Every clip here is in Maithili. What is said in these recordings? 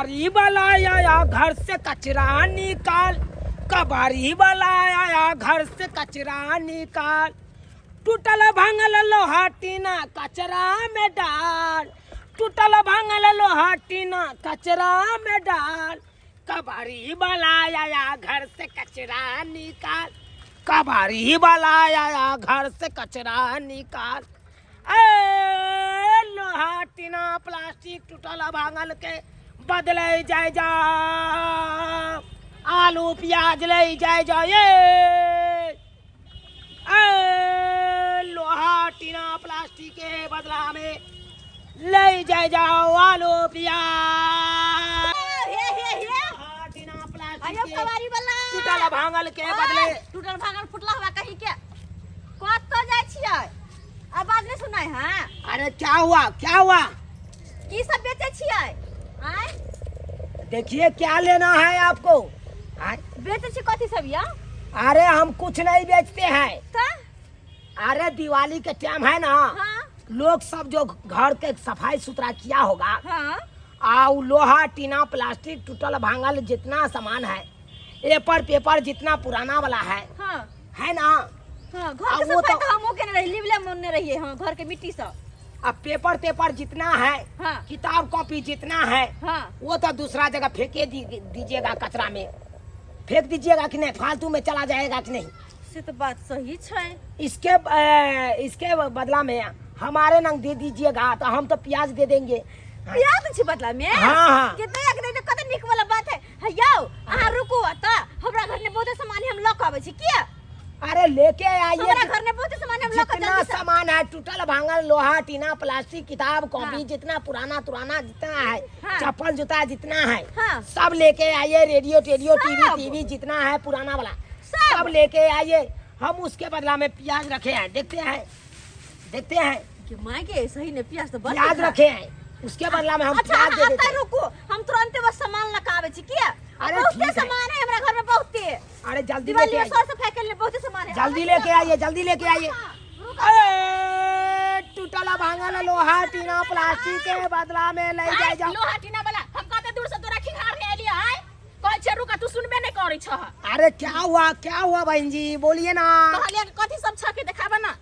कबाड़ी वाला आया घर से कचरा निकाल, कबाड़ी वाला आया घर से कचरा निकाल, टूटल भांगल लोहा टीना कचरा में डाल, टूटल भांगल लोहा टीना कचरा में डाल, कबाड़ी वाला आया घर से कचरा निकाल, कबाड़ी वाला आया घर से कचरा निकाल। ए लोहा टीना प्लास्टिक टूटल भांगल के बदले जाय जा, आलू प्याज ले जाय जा, ये ए लोहा टीना प्लास्टिक के बदला में ले जाय जाओ आलू प्याज। हे हे हे लोहा टीना प्लास्टिक अयो के कबाड़ी वाला टूटल भांगल के बदले टूटल भांगल फुटला हुआ कहीं के कतऽ जाइ छियै? आवाज नहीं सुनाय है? अरे क्या हुआ, क्या हुआ? की सब बेचै छियै? आय देखिए क्या लेना है आपको। आय? बेचै छी कथी सब या? अरे हम कुछ नहीं बेचते हैं। त? अरे दिवाली के टाइम है ना, हाँ। लोग सब जो घर के सफाई सुथरा किया होगा, हाँ। आ उ लोहा टीना प्लास्टिक टूटल भांगल जितना सामान है, पेपर पेपर जितना पुराना वाला है, हाँ। है ना? हाँ, घर आ के वो सफाई तो तो हमहूँ केने रही, लिबले मोनने रहिए, हाँ, घर के मिट्टी सब। अब पेपर तेपर जितना है, हाँ। किताब कॉपी जितना है, हाँ। वो तो दूसरा जगह फेंके दीजिएगा, कचरा में फेंक दीजिएगा कि नहीं, फालतू में चला जाएगा कि नहीं? से तो बात सही छै। इसके बदला में हमारे नंग दे दीजिएगा तो हम तो प्याज दे देंगे। प्याज छै बदला में? हाँ, हाँ। कितना एक दिन कते नीक वाला बात है। हे यौ, अहाँ रुकू त, हमरा घर में बहुत सामान है, हम लऽ के आबै छी। किया? अरे लेके आइए। हमरा घर में बहुत सामान है, हम लऽ के जितना जल्दी से- सामान है टूटल भांगल लोहा टीना प्लास्टिक किताब कॉपी हाँ। जितना पुराना तुराना जितना है, हाँ। चप्पल जूता जितना है, हाँ। सब लेके आइए। रेडियो टेडियो टीवी सब। टीवी जितना है पुराना वाला सब। सब लेके आइए। हम उसके बदला में प्याज रखे हैं, देखते हैं, देखते हैं। कि माय के सही ने प्याज तो बड़ प्याज नीक रखे हैं, उसके बदला में हम अच्छा, प्याज दे अहाँ देते एतऽ हैं। रुकू, हम तुरंते बस सामान लऽ के आबै छी। किया? अरे बहुते ठीक है। सामान है हमरा घर में, बहुते। अरे जल्दी दिवाली लेके में आइए। सर सफाई के लिए बहुते सामान है। जल्दी लेके आइए, जल्दी लेके आइए। हाँ, रुकू। अरे टूटल भांगल लोहा टीना प्लास्टिक के बदला में ले जाए जाओ। लोहा टीना वाला हम कते दूर से तोरा खिंगार ले एलियै आय, कहै छै रुक, तू सुनबे नहि करै छह। अरे क्या हुआ, क्या हुआ बहन जी, बोलिए ना। कहलियै कि कथी सब छ के देखाबे ना।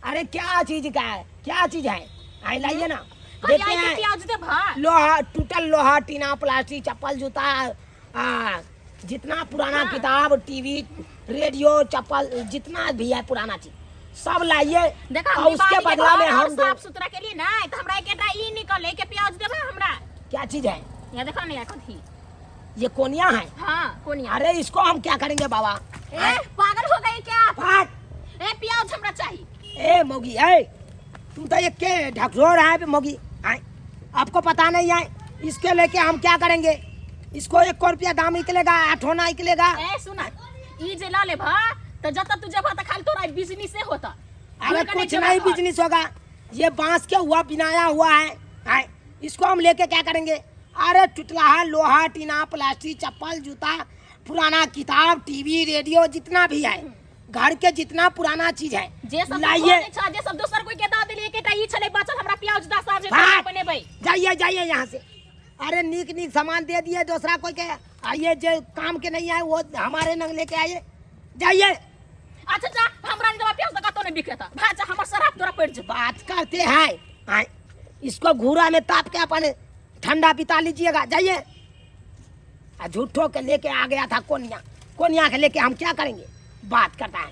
अरे क्या चीज का है, क्या चीज है, आई लाइए ना, कहलियै देखते के हैं। प्याज दे भा। लोहा टूटल लोहा टीना प्लास्टिक चप्पल जूता जितना पुराना हाँ। किताब टीवी रेडियो चप्पल जितना भी है पुराना चीज सब लाइए। देखा और उसके दिवाली के बदला में घर और हम साफ सुथरा के लिए ना, तो हमरा एकेटा ई निकले के प्याज देबा हमरा। क्या चीज है? यहाँ देखो ना, यहाँ कथी? ये कोनिया है। हाँ, कोनिया। अरे इसको हम क्या करेंगे बाबा? ए पागल हो गए क्या? फाट। ए प्याज हमरा चाहिए। ए मोगी, ए तुम तो एक के ढकझोर है मोगी, आए आपको पता नहीं है इसके लेके हम क्या करेंगे? इसको 1 रुपया दाम निकलेगा, 8 आना निकलेगा। ए सुना, ई जे ला ले भा तो जब तक तू जब तक खाली तोरा बिजनेस से होता। अरे हुनका कुछ नहीं नहीं जमा बिजनेस होगा, ये बांस के हुआ बनाया हुआ है, आए इसको हम लेके क्या करेंगे? अरे टुटलाहा लोहा टीना प्लास्टिक चप्पल जूता पुराना किताब टीवी रेडियो जितना भी है घर के जितना पुराना चीज है जे सब लाइए। लाइए, जे सब दोसर कोई के द देलिए के ई छले बचल हमरा प्याज दस आज भाग। बनेबै। जाइए जाइए यहाँ से। अरे नीक नीक सामान दे दिए दूसरा कोई के, आइए जो काम के नहीं आए वो हमारे नंग लेके आइए, जाइए। अच्छा जा, हमरा नहीं दबा प्याज त कतो नहीं बिकेता, भाग जा, हमर शराब तोरा पड़ जेतौ। बात करते हैं, आए इसको घूरा में ताप के अपन ठंडा पिता लीजिएगा, जाइए। आ झूठो के लेके आ गया था कोनिया, कोनिया के लेके हम क्या करेंगे? बात करता है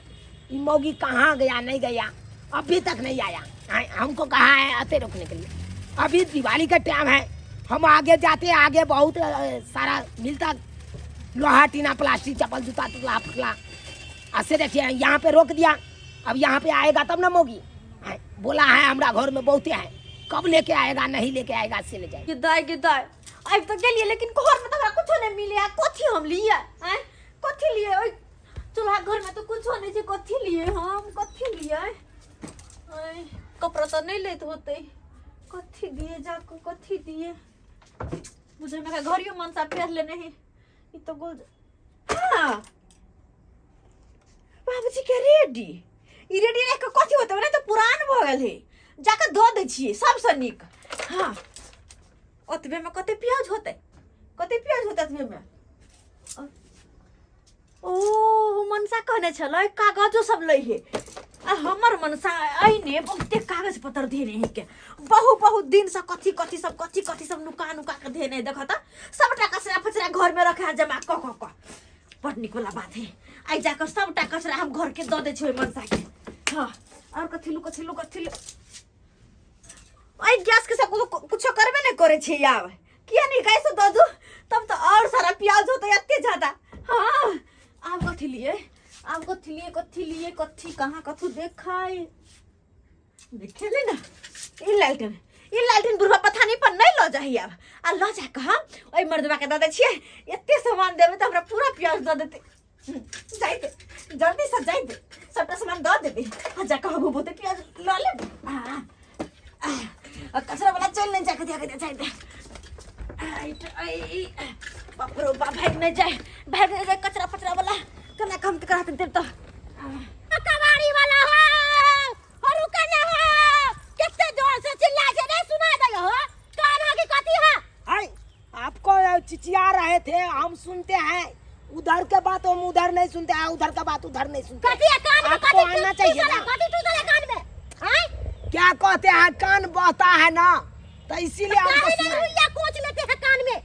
ये मौगी कहाँ गया नहीं गया, अभी तक नहीं आया। आए, हमको कहा है आते रुकने के लिए, अभी दिवाली का टाइम है, हम आगे जाते आगे बहुत सारा मिलता लोहा टीना प्लास्टिक चप्पल जूता टुटला फुटला। ऐसे देखिए यहाँ पे रोक दिया, अब यहाँ पे आएगा तब ना मौगी। आए, बोला है हमरा घर में बहुते है, कब लेके आएगा नहीं लेके आएगा से ले जाएगा। गिदाय गिदाय आबि तऽ गेलियै, लेकिन घर में तऽ हमरा कुछो नहि मिले। कथी हम लिए? आँय कथी लिए? ओहि चूल्हा घर में तऽ कुछो नहि छै, कथी लिए हम? कथी लिए? आँय कपड़ा तऽ नहि लैत होतै, कथी दिए जाके, कथी दिए? बुझे में घरियो मनसा फेर लेने है ई तो गोल। हाँ बाबूजी के रेडी, ई रेडी राखि कऽ कथी होतै? ओना तऽ पुरान भऽ गेल है, जाकऽ दऽ दै छियै सबसँ नीक। हाँ ओतबेमे कते प्याज होतै, कते एतबे में। ओ मनसा कहने छलै कागजो सब लै हे। आ हमर मनसा अइने बहुते कागज पत्र धेने है के, बहुत बहुत दिन से कथी कथी सब कथी कथी सब नुका नुका के धेने है। देखो त सबटा कचरा फचरा घर में रखे है जमा क क क। बड़ निक वाला बात है, आइ जाकर सबटा कचरा हम घर के दऽ दै छियै मनसा के। हाँ, और कथी लू, कथी लू, कथी लू? आई गैस के सब कुछो करबे नहीं करे छी आब, किया नहीं गैस दऽ दू तब तो और सारा प्याज होते एते ज्यादा। हाँ, आब कथी लिए, आब कथी लिए, कथी लिए, कथी कहाँ कथू देखाय देखे ले ना। ई लालटेन, ई लालटेन बुढ़वा पथानी पर नहीं लऽ जाही आब, आ लऽ जा कऽ हम ओहि मर्दबा के दऽ दै छियै, एते सामान देबै तऽ हमरा पूरा प्याज दऽ देतै। जाय दे, जल्दी से जाय दे, सबटा सामान दऽ देबै आ जा कऽ हम बहुते प्याज लऽ लेब। आ कचरा वाला चलि नहि जाके दिया के जाय दे। बाप रो बाप, भागि नहि जाय, भागि नहि जाय कचरा पचरा वाला, केना कम करा देब तऽ। कबाड़ी वाला हो, हो रुका ना हो, कितने जोर से चिल्ला के नहीं सुना दे हो, कान हो कि कथी है? आई आपको चिचिया रहे थे, हम सुनते हैं उधर के बात, हम उधर नहीं सुनते हैं, उधर का बात उधर नहीं सुनते। कथी है कान में? आपको कथी आना टूटल चाहिए है? ना। कथी टूटल है कान में? आय? क्या कहते हैं, कान बहता है ना, तो इसीलिए हमको काहे नहीं सुना। रुइया कोच लेते हैं कान में?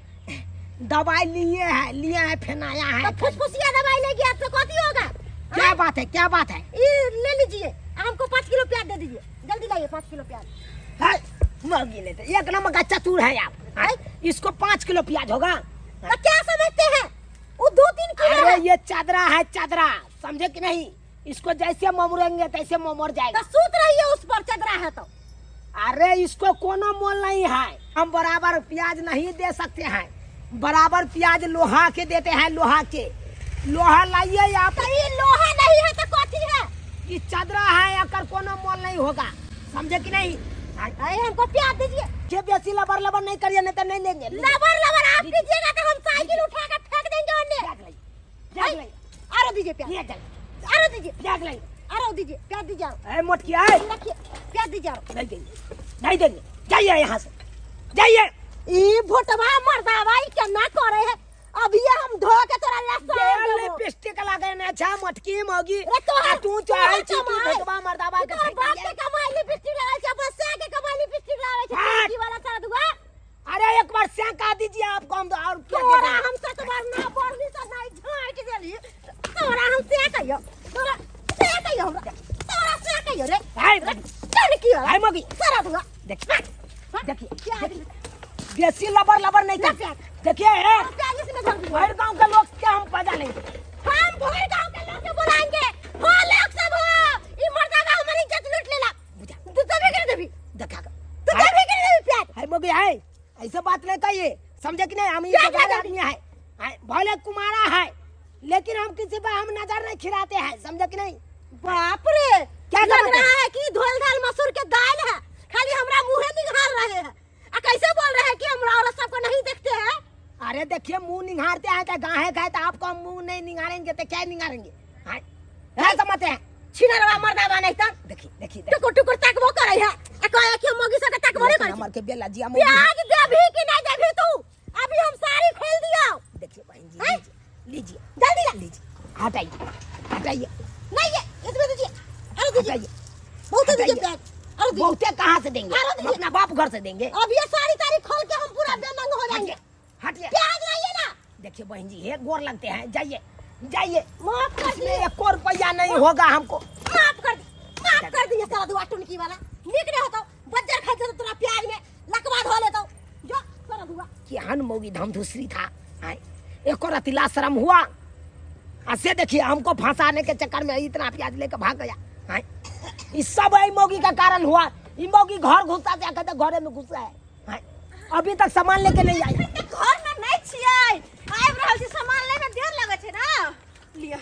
दवाई लिए हैं, लिए हैं, फेनाया है। तो फुसफुसिया दवाई ले गया तो कथी होगा? क्या बात है, क्या बात है? ये ले लीजिए, हमको 5 किलो प्याज दे दीजिए, जल्दी लाइए 5 किलो प्याज। है, मौगी ने तो एक नंबर का चतुर है आप। है? इसको 5 किलो प्याज होगा। तो क्या समझते हैं, वो 2-3 किलो अरे है। ये चादरा है, चादरा, समझे कि नहीं? इसको जैसे ममरेंगे तैसे ममर जाएगा। तो सूत रही है उस पर, चादरा है तो। अरे इसको कोनो मोल नहीं है, हम बराबर प्याज नहीं दे सकते हैं, बराबर प्याज लोहा के देते हैं, लोहा के, लोहा लाइए आप। तो ये लोहा नहीं है तो कथी है? ये चादरा है, अगर कोनो मोल नहीं होगा, समझे कि नहीं? अरे हमको प्याज दीजिए। ये बेसी लबर लबर नहीं करिए, नहीं तो नहीं लेंगे। लबर लबर आप कीजिएगा तो हम साइकिल उठा कर फेंक देंगे उन्हें। प्याज लाइए, प्याज लाइए। आरो दीजिए प्याज। ये चल। आरो दीजिए। प्याज लाइए। आरो दीजिए, प्याज दीजिए आरो। ए, मोटकी, ए। रखिए, प्याज दीजिए आरो। नहीं देंगे, नहीं देंगे, जाइए यहाँ से, जाइए। ई भोटवा मर्दावा ई केना करे है, अभी हम धो के तोरा लस्सा ये देबो। लिपस्टिक लगे ने छा मटकी मौगी। रे तोहर- आ तू चाहे छी तू कमाई। भोटवा मर्दावा के तोहर बाप फेंक के कमाई लिपस्टिक लगावे छै, अपना से के कमाई लिपस्टिक लगावे छै, हट। लड़की वाला सारा दुआ। अरे एक बार सेंका दीजिए आपको हम और क्या तोरा देना? हम सत बार ना पढ़ली त नहीं झांट देली। तोरा हम से कहियो, तोरा से कहियो हमरा, तोरा से कहियो रे। हाय, रे, कौन की हो? हाय मौगी। सारा दुआ। देखिए, हाँ? देखिए, प्याज। देखिए। बेसी लबर लबर नहीं ना कर। प्याज। देखिए, हे। प्याज इसमें भर दीजिए। भर गांव के लोग के हम पैदा नहीं। हम भर गांव के लोग के बुलाएंगे। हो लोग सब हो। ई मर्दावा हमारी इज्जत लूट लेला। बुझा। तू तभी कर देबी। देखा। तू तभी कर देबी प्याज। हाय मौगी, हाय। ऐसा बात नहीं कहिए, समझे कि नहीं? हम ये क्या जगह क्या आदमी है, हाय, भले कुमारा है लेकिन हम किसी पर हम नजर नहीं खिराते हैं, समझे कि नहीं? बाप रे, क्या लग समझे? रहा है कि धोल धाल मसूर के दाल है, खाली हमरा मुंहे निहार रहे हैं। आ कैसे बोल रहे हैं कि हम औरत सबको नहीं देखते हैं? अरे देखिए मुंह निहारते हैं तो गाहे खाए तो आपको हम मुंह नहीं निहारेंगे तो क्या निहारेंगे? हाँ, क्या समझते हैं? छिनरवा मर्दावा नहीं तो देखिए, देखिए, देखिए। टुकुर टुकुर तकबो करे है। आ कहे कि हम मौगी सबके तकबो नहीं करे। हमार के बेला जिया मौगी। प्याज देबी कि नहीं देबी तू? अभी हम साड़ी खोल दियो। देखिए बहन जी, हैं? लीजिए, लीजिए। जल्दी ला। लीजिए। हटाइए, हटाइए। नहीं ये, इसमें दीजिए। अरे दीजिए। हटाइए। बहुत दीजिए हटाइए। प्याज। अरे दीजिए। बहुते कहाँ से देंगे? अरे हम दीजिए। अपना बाप घर से देंगे। अब ये साड़ी साड़ी खोल के हम पूरा बेनंग हो जाएंगे। हटिए, हटिए। प्याज लाइए ना। देखिए बहन जी, ये गोर लगते हैं, जाइए, जाइए। माफ कर इसमें दिए। एक और रुपया नहीं होगा हमको। माफ कर दी, माफ कर दिए साला दुआ टुनकी वाला। निक रहे हो तो बज्जर खा जाता तोरा प्याज में लकवा धो लेता जो साला दुआ। केहन मौगी धम धुसरी था, आय एक और अतिला शर्म हुआ। ऐसे देखिए हमको फंसाने के चक्कर में इतना प्याज लेके भाग गया। आय इस सब आई मौगी का कारण हुआ। ई मौगी घर घुसा से कहते घरे में घुसा है। आय अभी तक सामान लेके नहीं आई। तऽ घर में नहीं छियै, आबि रहल छी, सामान लै में देर लगै छै ना। लिअ,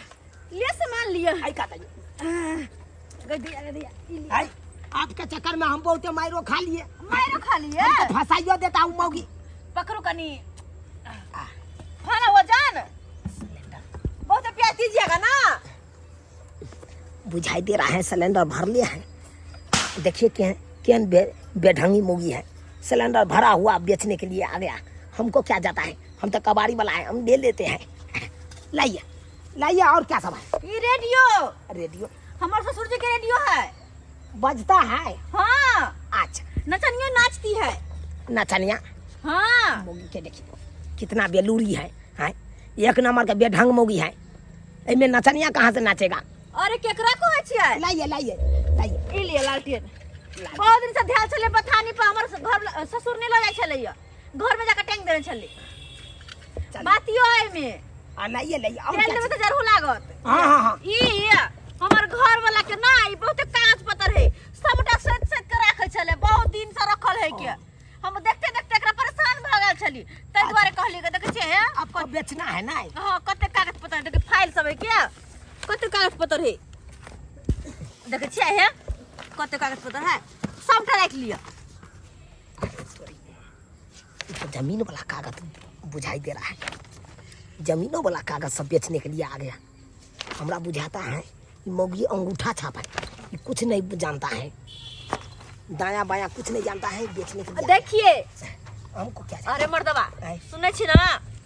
लिअ सामान लिअ। आई का तई। गदिया, गदिया, ई लिअ। आई आपके चक्कर में हम बहुते मायरो खा लिए। मायरो खा लिए? हमको फंसाइयो देता हूँ मौगी। पकड़ू कनी। खाना हो जान। बहुत प्याज दीजिएगा ना। बुझाई दे रहा है सिलेंडर भर लिए हैं। देखिए केहन बेढंगी मौगी है, सिलेंडर भरा हुआ बेचने के लिए आ गया। हमको क्या जाता है, हम तो कबाड़ी वाला है, हम ले लेते हैं। लाइए लाइए, और क्या सब है? ई रेडियो। रेडियो? हमर ससुर जी के रेडियो है। बजता है? हाँ। अच्छा। नचनियो नाचती है। नचनिया? हाँ। मौगी के देखिए कितना बेलूरी है, हैं? एक नंबर का बेढंग मौगी है, एमे नचनिया कहाँ से नाचेगा? अरे केकरा कहै छियै? लाइए लाइए लाइए। ई लिए लालटेन। बहुत दिन से ध्यान छलै बथानी पर, हमर घर ससुर नहि लऽ जाइ छलैया, घर में जाके टांग देने छलै। चलिए। बातियो है एमे। आ लाइए लाइए, और तेल क्या देबै चीज? तऽ जरूर लागत। हाँ हाँ हाँ। ई हमर घर वाला के ना ई बहुते कागज पत्र है, सबटा सैत सैत के राखै छलै, बहुत दिन से रखल है के। हम देखते देखते एकरा परेशान भऽ गेल छली, ताहि दुआरे कहली के देखै छियै हे। आपको बेचना है ना? हाँ, कते कागज पत्र देखै, फाइल सब है के, कते कागज पत्र है देखै छियै हे, कते कागज पत्र है, सबटा राखि लिअ। ई तो जमीन वाला कागज बुझाई दे रहा है, जमीनों वाला कागज सब बेचने के लिए आ गया। हमरा बुझाता है ई मौगी अंगूठा छाप है, ई कुछ नहीं जानता है, दाया बाया कुछ नहीं जानता है, बेचने के लिए। देखिए हमको क्या अरे मर्दबा, आय। सुनै छी ना?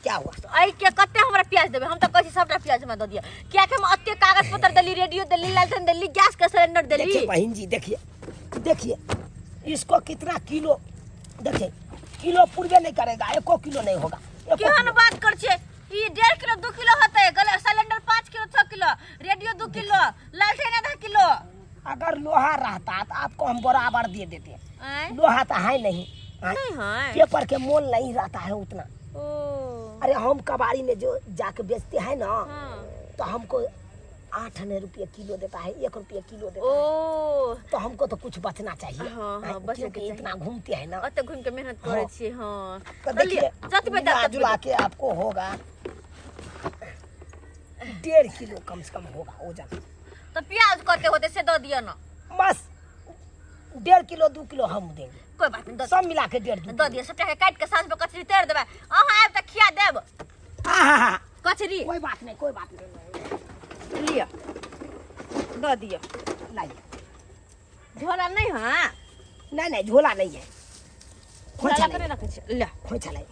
क्या हुआ? एहि के कते हमरा प्याज देबै? हम तऽ कहै छी सबटा प्याज हमरा दऽ दिअ, कियाकि हम एते कागज पत्र देली, रेडियो देली, लालटेन देली, गैस के सिलेंडर देली। देखिए बहन जी, देखिए देखिए इसको कितना किलो, देखिए किलो पूर्वे नहीं करेगा, एको किलो नहीं होगा, एको केहन किलो। बात कर छियै? ई 1.5 किलो 2 किलो होतै, गले cylinder 5 kilo 6 kilo, radio 2 kilo, लालटेन आधा किलो। अगर लोहा रहता तो आपको हम बराबर दे देते। आँय? लोहा तो है नहीं, आँय? नहीं है। पेपर के मोल नहीं रहता है उतना। ओ। अरे हम कबाड़ी में जो जाके बेचते हैं ना, हाँ। तो हमको 8 आने रुपये किलो देता है, 1 रुपये किलो देता है। ओ। तो हमको तो कुछ बचना चाहिए। हाँ, हाँ, आँय, बचे क्योंकि के चाहिए। इतना घूमते हैं ना, ओते घूम के मेहनत करै हाँ। छी। हाँ। तो तऽ लिअ, देखिए जतबे मिला दऽ ततबे जुला के आपको होगा 1.5 किलो कम से कम होगा वजन। तऽ प्याज कते होतै से दऽ दिअ ना। बस 1.5 किलो 2 किलो हम देंगे। कोई बात नहीं, दऽ सब मिला के 1.5 2 दऽ दिअ, सबटा के काटि के साँझ में कचरी तैर देबै, अहाँ आयब तऽ खिया देब। हाँ हाँ हाँ। कचरी। कोई बात नहीं, कोई बात नहीं। लिअ, दऽ दिअ। लाइए। झोला नहीं है? नहीं नहीं, झोला नहीं है। झोला खोइछा कने नहीं। रखै छियै? ले। खोइछा नहीं।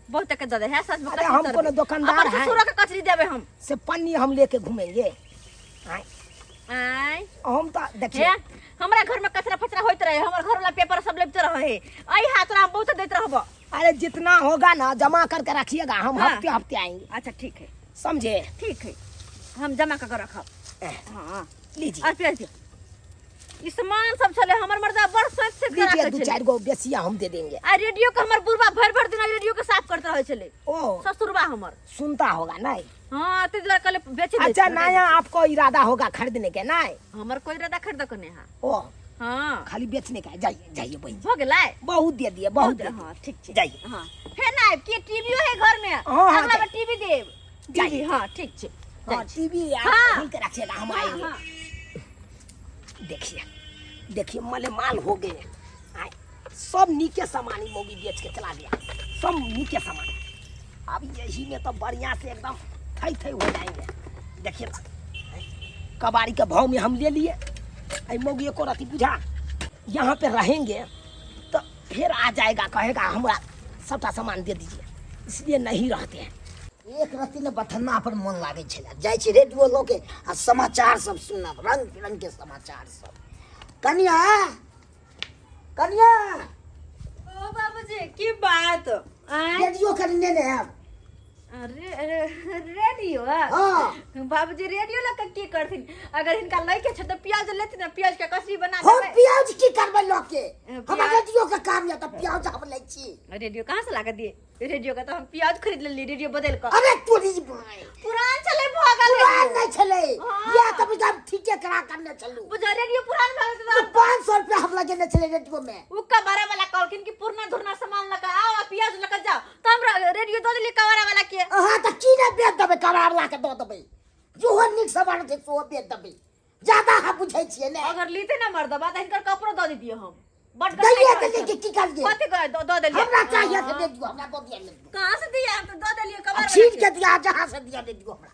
बहुत के दऽ दे है साँझ में अरे कचरी हम तर कोनो देबै। दुकानदार अपन हैं। ससुरो के कचरी देबै हम। से पन्नी हम लेके घूमेंगे। आय। आय। हम तो देखिए। हे, हमरा घर में कचरा फचरा होइत रहे, हमर घर वाला पेपर सब लेते रहे है, आई हाथ हम बहुत देत रहबो। अरे जितना होगा ना जमा करके रखिएगा, हम हाँ। हफ्ते हफ्ते आएंगे। अच्छा ठीक है। समझे? ठीक है, हम जमा कर रखब। हाँ। लीजिए। और प्याज दियो। ई सामान सब छले हमर मर्दा बड़ सोच से लीजिए, राखै दू छलै। चार गो बेसिया हम दे देंगे। आ रेडियो के हमर बुढ़बा भर भर दिन रेडियो के साफ करते रहै छलै। ओ। ससुरबा हमर। सुनता होगा नहीं? हाँ, ते दुआरे कहले बेच दे। अच्छा, नया आपको इरादा होगा खरीदने के नहीं? हमर कोई इरादा खरीद के नहीं है। ओ। हाँ। खाली बेचने का है। जाइए जाइए बहन जी। हो गेलै? बहुत दे दिए, बहुत दे दिए। हाँ, ठीक छै। जाइए। हाँ। फेर ना आबि के टीवीओ है घर में। हाँ, हाँ, अगला बार जाइए। टीवी देब। जाइए। टीवी, हाँ, ठीक छै। हाँ, टीवी आप हाँ। खोल के रखिएगा, हम हाँ, आएंगे। हाँ। देखिए देखिए, मले माल हो गए। आए, सब नीके सामान ही मोगी बेच के चला गया, सब नीके सामान। अब यही में तो बढ़िया से एकदम थई थई हो जाएंगे। देखिए ना, कबाड़ी के भाव में हम ले लिए। आई मोगी को रति बुझा, यहाँ पे रहेंगे तो फिर आ जाएगा, कहेगा हमरा सबटा सामान दे दीजिए, इसलिए नहीं रहते हैं। एक रत्ती ने बथन्ना पर मन लागै छलै, जाइ छी रेडियो लऽ के आ समाचार सब सुनब, रंग बिरंग के समाचार सब। कनिया, कनिया। ओ बाबूजी, की बात? आँय? रेडियो कनि नेने आयब। अरे अरे, रेडियो? हाँ। बाबूजी रेडियो लऽ के की करथिन? अगर हिनका लैके छै तऽ प्याज लेथिन ने, प्याज के कचरी बना हम देबै। प्याज की करबै लऽ के? हमरा प्याज- रेडियो के काम यऽ तऽ प्याज हम लै छी। रेडियो कहाँ से ला के दिए? रेडियो के तऽ हम प्याज खरीद लेली रेडियो बदल कऽ। अरे तोरी भाई, पुरान छलै, भऽ गेल पुरान रेडियो। नहि छलै। हाँ। इएह तऽ बुझा ठीके करा करने छलू। बुझा रेडियो पुरान भऽ गेल तऽ 500 रुपया हम लगेने छलै रेडियो में। उ कबाड़ा वाला कहलखिन कि पुरना धुरना सामान लऽ कऽ आओ आ प्याज लऽ कऽ जाओ, तऽ हम रेडियो दऽ देलियै कबाड़ा वाला के। अहाँ तऽ की नहि बेच देबै, कबाड़ा वाला के दऽ देबै, जेहो नीक सामान छै सेहो बेच देबै, ज्यादा अहाँ बुझै छियै ने। अगर लीते ना मर्दबा तऽ हिनकर कपड़ो दऽ दितियै हम। बड दैये देलियै कि की करलियै? कथी कह दऽ देलियै? हमरा चाहिए से दे दियौ, हमरा दऽ दिअ, ले दियौ। कहाँ से दिया? हम तऽ दऽ देलियै कबाड़ वाला छीन के। के दिया, जहाँ से दिया दे दियौ हमरा।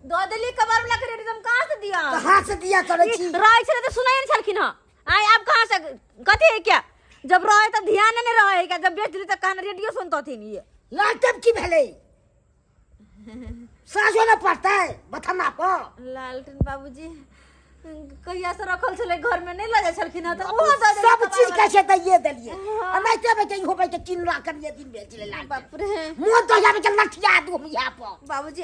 दऽ देलियै कबाड़ वाला के रेडियो, हम कहाँ से दिया? कहाँ से दिया करै छी? रहै छलै तऽ सुनै नहि छलखिन हँ। आइ आब कहाँ से कथी है क्या? जब रहे तऽ ध्यान नहि रहै है क्या, जब बेच देली तऽ कहाँ रेडियो सुनतथिन ये। लालटेन की भेलै? साँझो ने पड़तै बथन्ना पर। लालटेन बाबूजी कहिया से रखल छलै घर में, नहीं लऽ जाइ छलखिन हँ, तऽ ओहो दऽ देलियै। सब चीज कबाड़ कहै छै दैये देलियै, आ नहि देबै के इहो बैठे किनला करिए दिन भेल छलै लालटेन। बाप रे। मुँह दहिया के लठिया दू हम इएह पर। बाबूजी,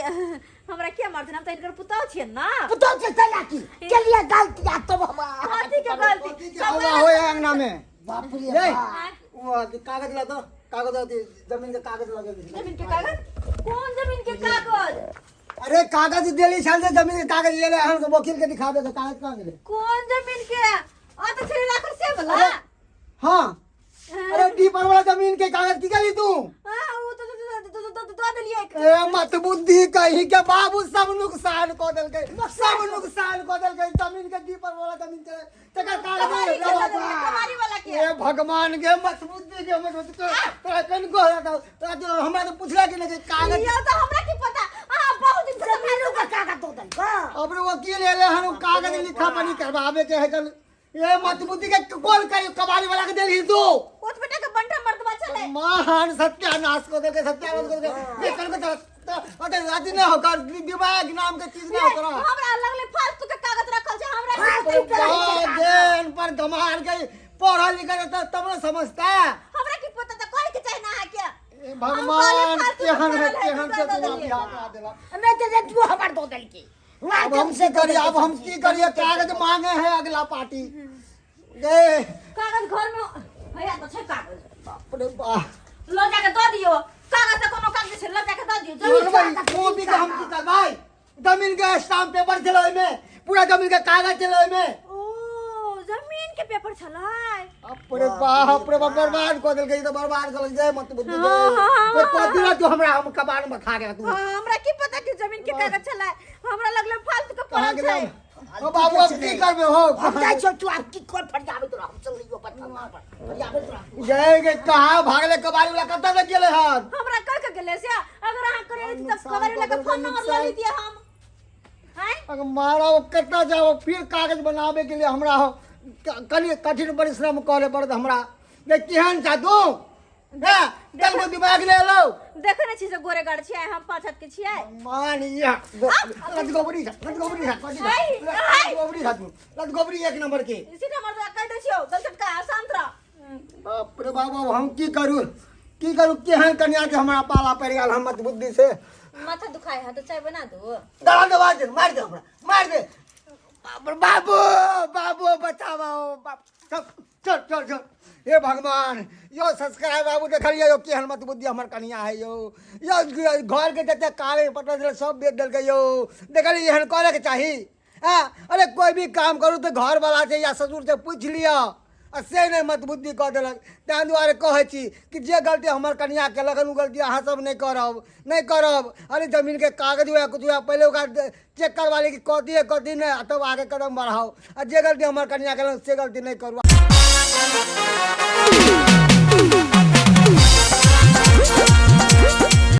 हमरा किया मारथिन? हम तऽ हिनकर पुतहु छियनि ना। पुतहु छै तैला की केलियै गलती आ तब हम कथी के गलती? कथी के हवा होय है अंगना में? बाप रे नहीं। बाप। वो अथी कागज ला दो, कागज अथी जमीन के कागज लगे। जमीन के कागज? कोन जमीन के कागज? अरे कागज देली छल जे जमीन के कागज ले ले, हम वकील के दिखा दे कागज कहाँ गेलै? कोन जमीन के? आ तऽ छलै राखल से वाला। अरे, हाँ, अरे डीपर वाला जमीन के कागज की गेली तू? हाँ, ओ तऽ दऽ देलियै। ए मत बुद्धि कही के बाबू, सब नुकसान कऽ देलकै, सब नुकसान कऽ देलकै। जमीन के डीपर वाला जमीन के तकर कागज कबाड़ी के दऽ देलियै, कबाड़ी वाला के। ए भगवान के, मत बुद्धि के, मत बुद्धि के तोरा कनिको तोरा तो हमरा तो पुछला कि नहीं कि कागज? यौ, तऽ हमरा की पता? अहाँ बहुत दिन से जमीनो के कागज दऽ देलकै। अब वकील एले हन, उ कागज लिखा पढ़ी करवावे के है कल। ए मत बुद्धि के, कौन करी कबाड़ी वाला के देलही तू? ओत बेटा के बंटा मर्दबा छलै। महान सत्यानाश को देलकै, सत्यानाश को देलकै। ये कल को तो अरे अथी नहीं होकर, दिमाग नाम के चीज नहीं होकर। हमरा लगलै फालतू के कागज रखल छै हमरा। फालतू के रहै छै कागज। देन पर गमार गई, पढ़ल लिखल रहता तब न समझता। हमरा की पता? तऽ कहै के चाही ना अहाँके। ए भगवान, केहन है, केहन से तू बियाह करा देला। नहि तऽ रेडियो हमर दऽ देलकै। अब हम की करिए? अब हम की करिए? कागज मांगे है अगला पार्टी गे। कागज घर में हैया तऽ छै कागज। बाप रे बाप। लऽ जाके दऽ दियौ कागज, तऽ कोनो कागज छै, लऽ जाके दऽ दियौ जरूर। भाई, कॉपी के हम की करबै? जमीन के स्टाम्प पेपर छलै ओहिमे, पूरा जमीन के कागज छलै ओहिमे। ओ जमीन के पेपर छलै। बाप रे बाप रे बाप, बर्बाद कऽ देलकै ई तऽ, बर्बाद कऽ देलकै। जय मत बुद्धि। हाँ, हाँ, गे कथी ला तू हमरा हम कबाड़ में खा गया तू? हाँ, हमरा की पता कि जमीन के कागज छलै, हमरा लगलै फालतू के कहाँ पड़ल गेलै? छै। ओ बाबू, अब की करबे हो? हम जाइ छियौ, तू आब की कर, फरियाबैत रह, हम चललियौ बथन्ना पर फरियाबैत रह। जय गे, कहाँ भागले कबाड़ी वाला? कतऽ तक गेलै हन? हमरा कह के गेलै से अगर अहाँ करे रही तऽ नुकसान कबाड़ी वाला के कऽ फोन देलकै, नंबर लऽ नुकसान। लीतियै हम आँय। अगर मारा वो कतऽ जाओ, फिर कागज बनाबे के लिए हमरा हो कनि कठिन परिश्रम करे पड़त हमरा। रे केहन छा तू? हे तनको दिमाग ले लो। देखै नै छी से गोरे गाड़ छियै, हम पाँच हाथ के छियै। मान या लतगोबरी खा, लतगोबरी खा, कथी खा? हाय, हाय। लतगोबरी खा तू, लतगोबरी एक नंबर के। सीधा मर्द कहि दै छियौ दलचटका, शांत रह। बाप रे बाप, अब हम की करू, की करू? केहन कन्या के हमरा पाला पड़ि गेल हम मत बुद्धि से। माथा दुखाय है तऽ चाय बना दू। दला दबा दे, मार दे हमरा, मार दे। बाप रे बाबू, बाबू बचाओ बाप, चल चल चल चल। हे भगवान, यो सब्सक्राइब बाबू, देखलियै यो केहन मत बुद्धि हमर कनिया है यो। यो घर के जते कागज पत्र छलै सब बेच देलकै यो। देखलियै, एहन करैके चाही? हाँ, अरे कोई भी काम करू तऽ घर वाला से या ससुर से पूछि लिअ, आ से नहि, मत बुद्धि कऽ देलक। ताहि दुआरे कहै छी कि जे गलती हमर कनिया केलक हन, ओ गलती अहाँ सब नहि करब, नहि करब। अरे जमीनके कागज हुए, किछु हुए, पहिले ओकरा चेक करवा ली कि कथी है कथी नहि, आ तब आगे कदम बढ़ाउ। आ जे गलती हमर कनिया केलक से गलती नहि करू।